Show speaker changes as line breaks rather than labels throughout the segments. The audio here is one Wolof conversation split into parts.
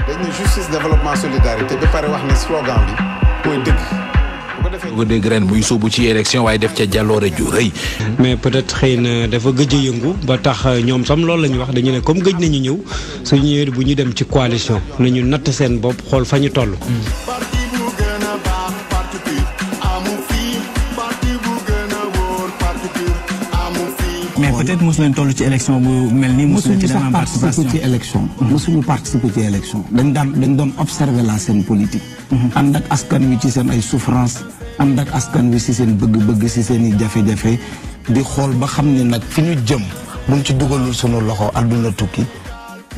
dañ ne justice développement solidarité ba pare wax ne slogan bi mooy dëgg.
bu dégg ren muy sóobu ci élection waaye def ca jàlloore ju rëy.
mais peut-être xëy na dafa gëj a yëngu ba tax ñoom sam loolu la ñu wax dañu ne comme gëj nañu ñëw suñu ñëwee bu ñu dem ci coalition nañu natt seen bopp xool fa ñu toll.
mais peut-être mosu leen toll ci élection bu mel nii. mosu leen ci daan
participer ci élection. mosuñu participer ci élection. dañ doon observer la scène politique. ànd ak askan wi ci seen ay souffrance ànd ak askan wi ci seen bëgg-bëgg ci seen i jafe-jafe di xool ba xam ne nag fi ñu jëm buñ ci dugalul sunu loxo àdduna tukki.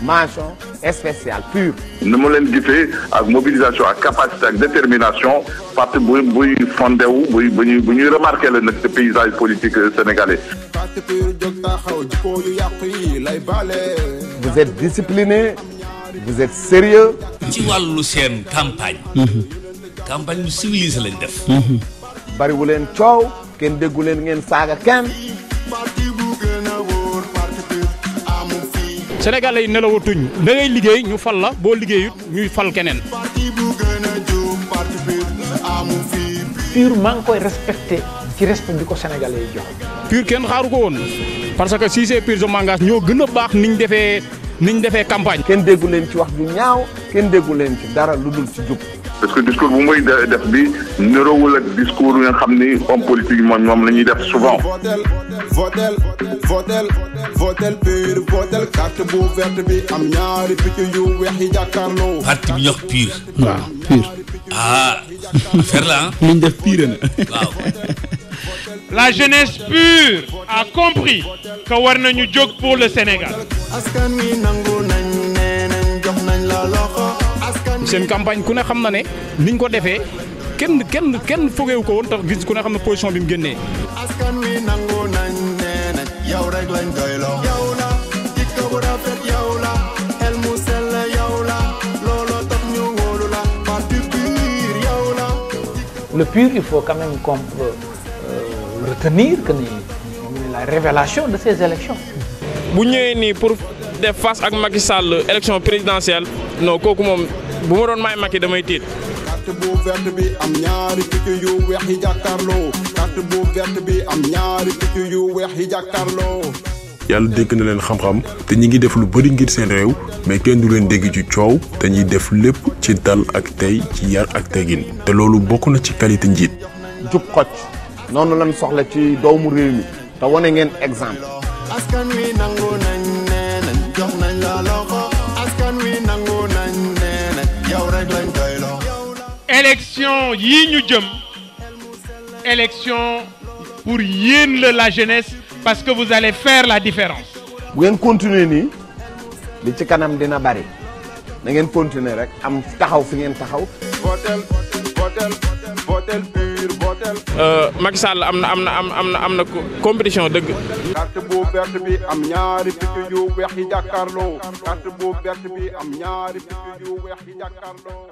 mention spéciale pure.
ni mu leen gisee ak mobilisation ak capacité ak détermination parti buy fondé wu bu ñuy remarqué la nag paysage politique sénégalais.
vous êtes discipliné vous êtes sérieux.
ci wàllu seen campagne. campagne bu civilisé lañ def.
bariwu leen coow kenn déggu leen ngeen saaga kenn.
Sénégalais yi nelawatuñ da ngay liggéey ñu fal la boo liggéeyut ñuy fal keneen.
PUR maa ngi koy respecté ci respect bi ko Sénégalais yi jox.
PUR kenn xaaru ko woon parce que si c'est PUR je m'engage ñoo gën a baax niñ defee campagne.
kenn déggu leen ci wax ju ñaaw kenn déggu leen ci dara lu dul ci jub.
parce que discours bu muy def bi niroowul ak discours yi nga xam ni homme politique yi moom la ñuy def souvent.
votel PUR votel carte bu verte bi am ñaari picc yu weex yi jàkkaarloo.
parti bi ñuy wax PUR.
waaw PUR.
ah affaire la ah.
liñ def PUR na.
waaw.
La jeunesse pure a compris que war nañu jóg pour le Sénégal.
askan wi nangu nañ nee nañ jox nañ la loxo.
seen campagne ku ne xam na ne niñ ko defee kenn fogeewu ko woon tax gis ku ne xam ne position bi mu génnee.
askan wi nangu nañ nee nañ yow rek lañ doyloo. yow la jikko bu rafet yow la xel mu sell yow la looloo tax ñu wóolu la parti PUR yow la.
Le PUR il faut quand même qu'on retenir que la révélation de ces élections.
bu ñëwee nii pour def face ak Macky Sall élection présidentielle non kooku moom bu ma doon may Macky damay tiit.
carte bu verte bi am ñaari picc yu weex yi jàkkaarloo. carte bu verte bi am ñaari picc yu weex yi jàkkaarloo.
yàlla dégg na leen xam-xam te ñi ngi def lu bari ngir seen réew mais kenn du leen dégg ci coow te ñuy def lépp ci dal ak tey ci yar ak teggin te loolu bokk na ci qualité njiit.
jub xocc noonu lañ soxla ci doomu réew mi te wane ngeen exemple.
askan wi nangu nañ nee nañ jox nañ la loxo. askan wi nangu nañ nee nañ yow rek lañ doyloo.
élection yii ñu jëm élection pour yéen la jeunesse parce que vous allez faire la différence.
bu ngeen continuer nii li ci kanam dina bari na ngeen continuer rek am taxaw fi ngeen taxaw.
votel PUR votel.
Macky Sall am na compétition dëgg.
carte bu verte bi am ñaari picc yu weex yi jàkkaarloo. carte bu verte bi am ñaari picc yu weex yi jàkkaarloo.